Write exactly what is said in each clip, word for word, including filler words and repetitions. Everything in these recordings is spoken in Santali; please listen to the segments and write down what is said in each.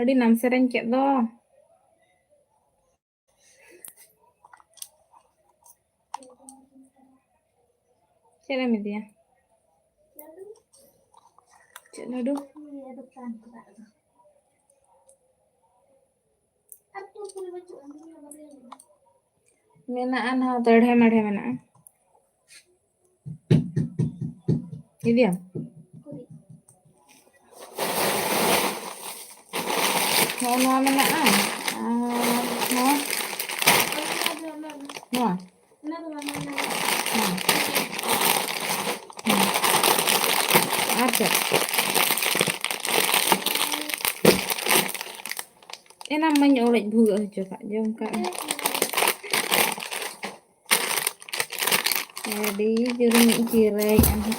ᱟᱹᱰᱤ ᱱᱟᱢ ᱥᱮᱨᱮᱧ ᱠᱮᱫ ᱫᱚ᱾ ᱪᱮᱫ ᱮᱢ ᱤᱫᱤᱭᱟ? ᱪᱮᱫ ᱞᱟᱹᱰᱩ? ᱢᱮᱱᱟᱜᱼᱟ, ᱱᱚᱣᱟ ᱫᱟᱹᱲᱦᱮ ᱢᱟᱲᱦᱮ ᱢᱮᱱᱟᱜᱼᱟ᱾ ᱤᱫᱤᱭᱟᱢ? ᱱᱚᱜᱼᱚ ᱱᱚᱣᱟ ᱢᱮᱱᱟᱜᱼᱟ᱾ ᱟᱨ ᱱᱚᱣᱟ? ᱱᱚᱣᱟ? ᱦᱮᱸ᱾ ᱦᱮᱸ᱾ ᱟᱨ ᱪᱮᱫ? ᱮᱱᱟᱢ ᱢᱟᱧ ᱚᱲᱮᱡ ᱵᱷᱩᱜᱟᱹᱜ ᱦᱚᱪᱚ ᱠᱟᱜ ᱡᱚᱢ ᱠᱟᱜ᱾ ᱟᱹᱰᱤ ᱡᱳᱨᱤᱧ ᱡᱤᱨᱟᱹᱭᱮᱫᱼᱟ ᱱᱟᱦᱟᱜ᱾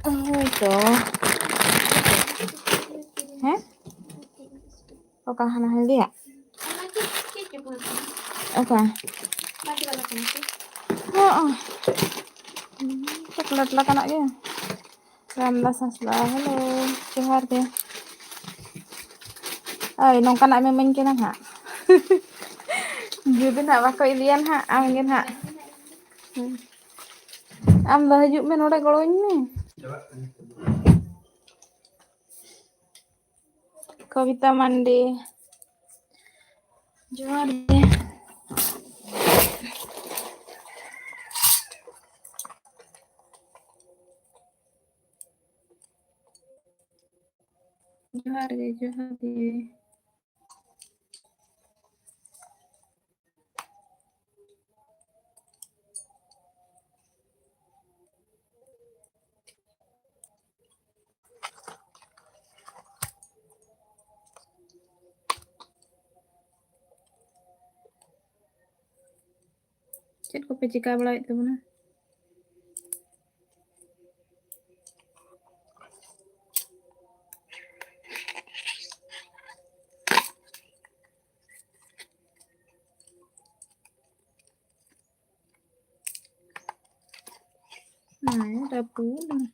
ᱦᱳᱭ ᱛᱚ᱾ ᱦᱮᱸ? ᱚᱠᱟ ᱦᱟᱱᱟ ᱦᱮᱸᱫᱮᱭᱟᱜ? ᱚᱠᱟ? ᱦᱚᱸᱜᱼᱚ᱾ ᱪᱚᱠᱞᱮᱴ ᱞᱮᱠᱟᱱᱟᱜ ᱜᱮ᱾ ᱨᱟᱢᱫᱟᱥ ᱦᱟᱸᱥᱫᱟ, ᱦᱮᱞᱳ, ᱡᱚᱦᱟᱨ ᱜᱮ᱾ ᱳᱭ, ᱱᱚᱝᱠᱟᱱᱟᱜ ᱮᱢ ᱤᱢᱟᱹᱧ ᱠᱟᱱᱟ ᱱᱟᱦᱟᱜ᱾ ᱡᱩᱫᱤ ᱱᱟᱦᱟᱜ ᱵᱟᱠᱚ ᱤᱫᱤᱭᱟ ᱱᱟᱦᱟᱜ, ᱟᱢ ᱜᱮ ᱱᱟᱦᱟᱜ᱾ ᱦᱩᱸ᱾ ᱟᱢ ᱫᱚ ᱦᱤᱡᱩᱜ ᱢᱮ, ᱱᱚᱰᱮ ᱜᱚᱲᱚᱧ ᱢᱮ᱾ ᱠᱚᱵᱤᱛᱟ ᱢᱟᱱᱰᱤ, ᱡᱚᱦᱟᱨ ᱜᱮ᱾ ᱡᱚᱦᱟᱨ ᱜᱮ, ᱡᱚᱦᱟᱨ ᱜᱮ᱾ ᱪᱮᱫ ᱠᱚᱯᱮ ᱪᱤᱠᱟ ᱵᱟᱲᱟᱭᱮᱫ ᱛᱟᱵᱚᱱᱟ? ᱦᱮᱸ, ᱨᱟᱹᱯᱩᱫ ᱮᱱᱟ᱾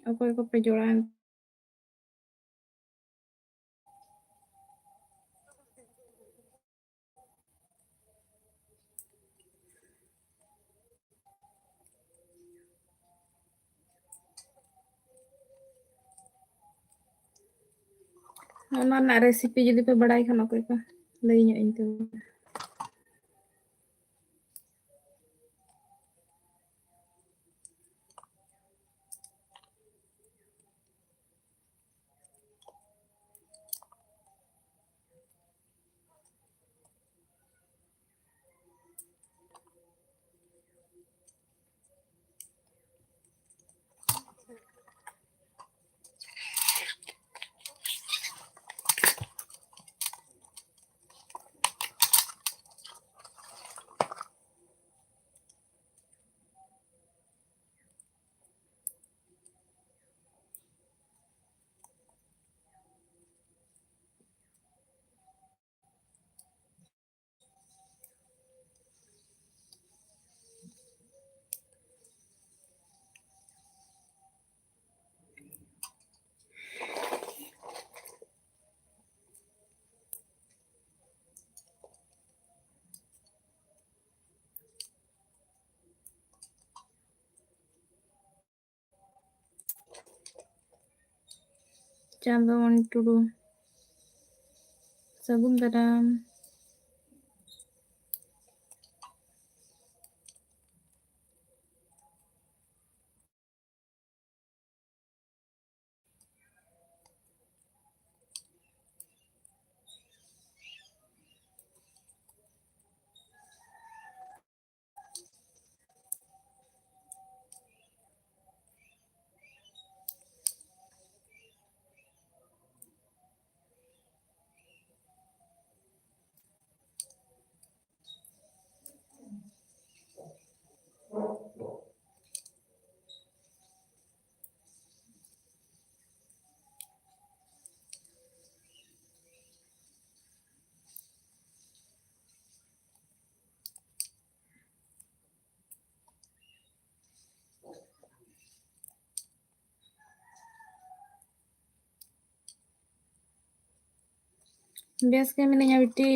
ᱚᱠᱚᱭ ᱠᱚᱯᱮ ᱡᱚᱲᱟᱣᱮᱱ? ᱚᱱᱟ ᱨᱮᱱᱟᱜ recipe ᱡᱩᱫᱤ ᱯᱮ ᱵᱟᱲᱟᱭ ᱠᱷᱟᱱ ᱚᱠᱚᱭ ᱠᱚ ᱞᱟᱹᱭ ᱧᱚᱜ ᱟᱹᱧ ᱛᱟᱵᱚᱱᱟ᱾ ᱪᱟᱸᱫᱚᱢᱚᱱᱤ ᱴᱩᱰᱩ, ᱥᱟᱹᱜᱩᱱ ᱫᱟᱨᱟᱢ᱾ ᱵᱮᱥ ᱜᱮ ᱢᱤᱱᱟᱹᱧᱟ ᱵᱤᱴᱤ᱾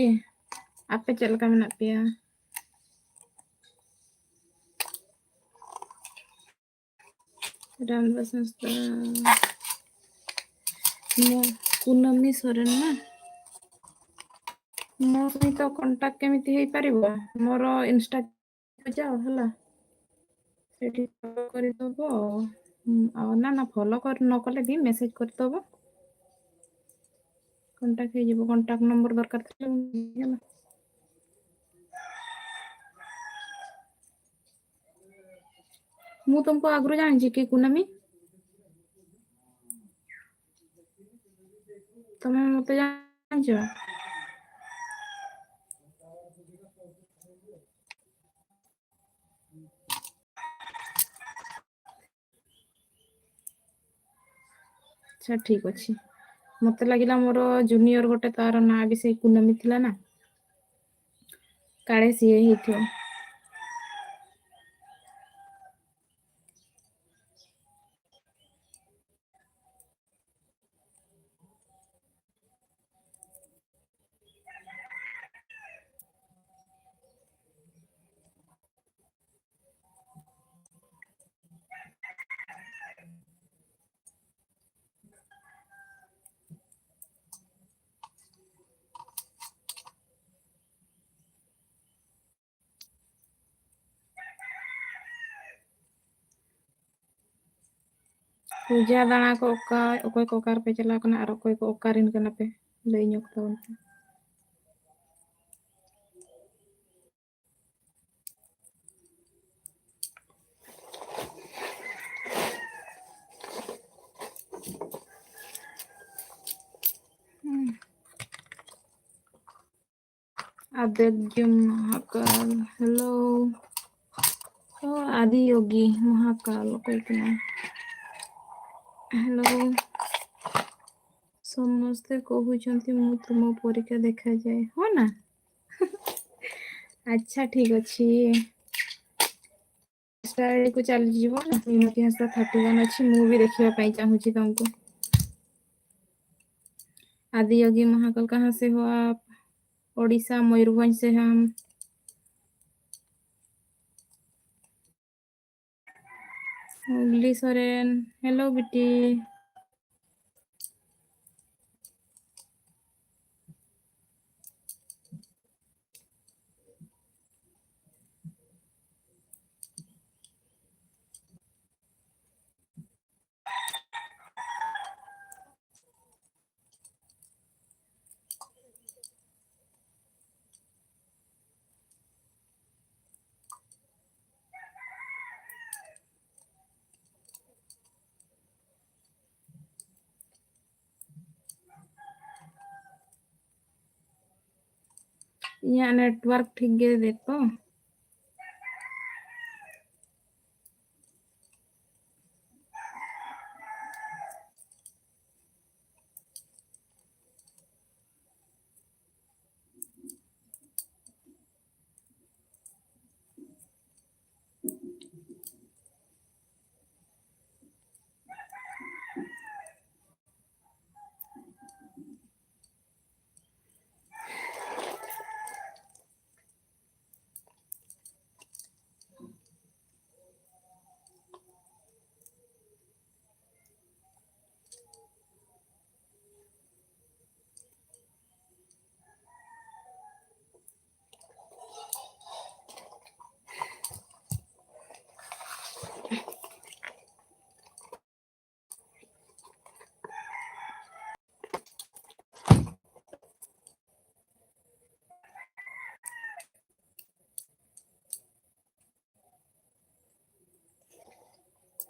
ᱟᱯᱮ ᱪᱮᱫ ᱞᱮᱠᱟ ᱢᱮᱱᱟᱜ ᱯᱮᱭᱟ? ᱨᱟᱢᱫᱟᱥ ᱦᱟᱸᱥᱫᱟ, ᱢᱚ-, ᱠᱩᱱᱟᱹᱢᱤ ᱥᱚᱨᱮᱱ ନା? ମୋ ସହିତ କଣ୍ଟାକ୍ଟ କେମିତି ହେଇପାରିବ? ମୋର ଇନଷ୍ଟା ଯାଅ ହେଲା, ସେଠି ଫଲୋ କରିଦବ। ହୁଁ, ଆଉ ନା, ନା, ଫଲୋ କରି, ନ କଲେ ବି ମେସେଜ କରିଦବ, କଣ୍ଟାକ୍ଟ ହେଇଯିବ। କଣ୍ଟାକ୍ଟ ନମ୍ବର ଦରକାର ଥିଲେ ମୁଁ ଦେବି ହେଲା। ମୁଁ ତମକୁ ଆଗରୁ ଜାଣିଛି କି କୁନାମି? ତମେ ମତେ ଜାଣିଛ? ଆଚ୍ଛା, ଠିକ ଅଛି। ମତେ ଲାଗିଲା ମୋର ଜୁନିୟର ଗୋଟେ, ତାର ନାଁ ବି ସେଇ କୁନାମି ଥିଲା ନା, କାଳେ ସିଏ ହେଇଥିବ। ᱯᱩᱡᱟ ᱫᱟᱬᱟ ᱠᱚ ᱚᱠᱟ, ᱚᱠᱚᱭ ᱠᱚ ᱚᱠᱟ ᱨᱮᱯᱮ ᱪᱟᱞᱟᱣ ᱠᱟᱱᱟ ᱟᱨ ᱚᱠᱚᱭ ᱠᱚ ᱚᱠᱟᱨᱮᱱ ᱠᱟᱱᱟ ᱯᱮ, ᱞᱟᱹᱭ ᱧᱚᱜ ᱛᱟᱵᱚᱱ ᱯᱮ᱾ ᱟᱫᱮ ᱡᱚᱢ ᱢᱟᱦᱟᱠᱟᱞ, hello। ᱚ, ᱟᱫᱤ ᱭᱳᱜᱤ ᱢᱟᱦᱟᱠᱟᱞ, ᱚᱠᱚᱭ ᱠᱟᱱᱟᱭ? Hello। ସମସ୍ତେ କହୁଛନ୍ତି, "ମୁଁ ତୁମ ପରୀକ୍ଷା ଦେଖାଯାଏ।" ହଁ ନା? ଆଚ୍ଛା, ଠିକ ଅଛି। ଇନଷ୍ଟା ଆଇଡିକୁ ଚାଲିଯିବ ନା, ମିନତି ହାସଦା ଥାର୍ଟି ୱାନ୍ ଅଛି। ମୁଁ ବି ଦେଖିବା ପାଇଁ ଚାହୁଁଛି ତମକୁ। आदियोगी महाकाल कहाँ से हो आप? ओडिशा, मयूरभंज से हम। हुगली सोरेन, हेलो बेटी। ᱤᱧᱟᱹᱜ network ᱴᱷᱤᱠ ᱜᱮ ᱫᱮ ᱛᱚ?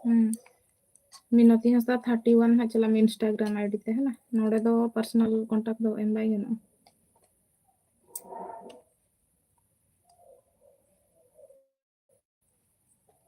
ᱦᱩᱸ᱾ ᱢᱤᱱᱚᱛᱤ ᱦᱟᱸᱥᱫᱟ thirty one ᱦᱟᱸᱜ ᱪᱟᱞᱟᱜ ᱢᱮ Instagram ID ᱛᱮ, ᱦᱮᱸ ᱱᱟ? ᱱᱚᱰᱮ ᱫᱚ personal contact ᱫᱚ ᱮᱢ ᱵᱟᱭ ᱜᱟᱱᱚᱜᱼᱟ᱾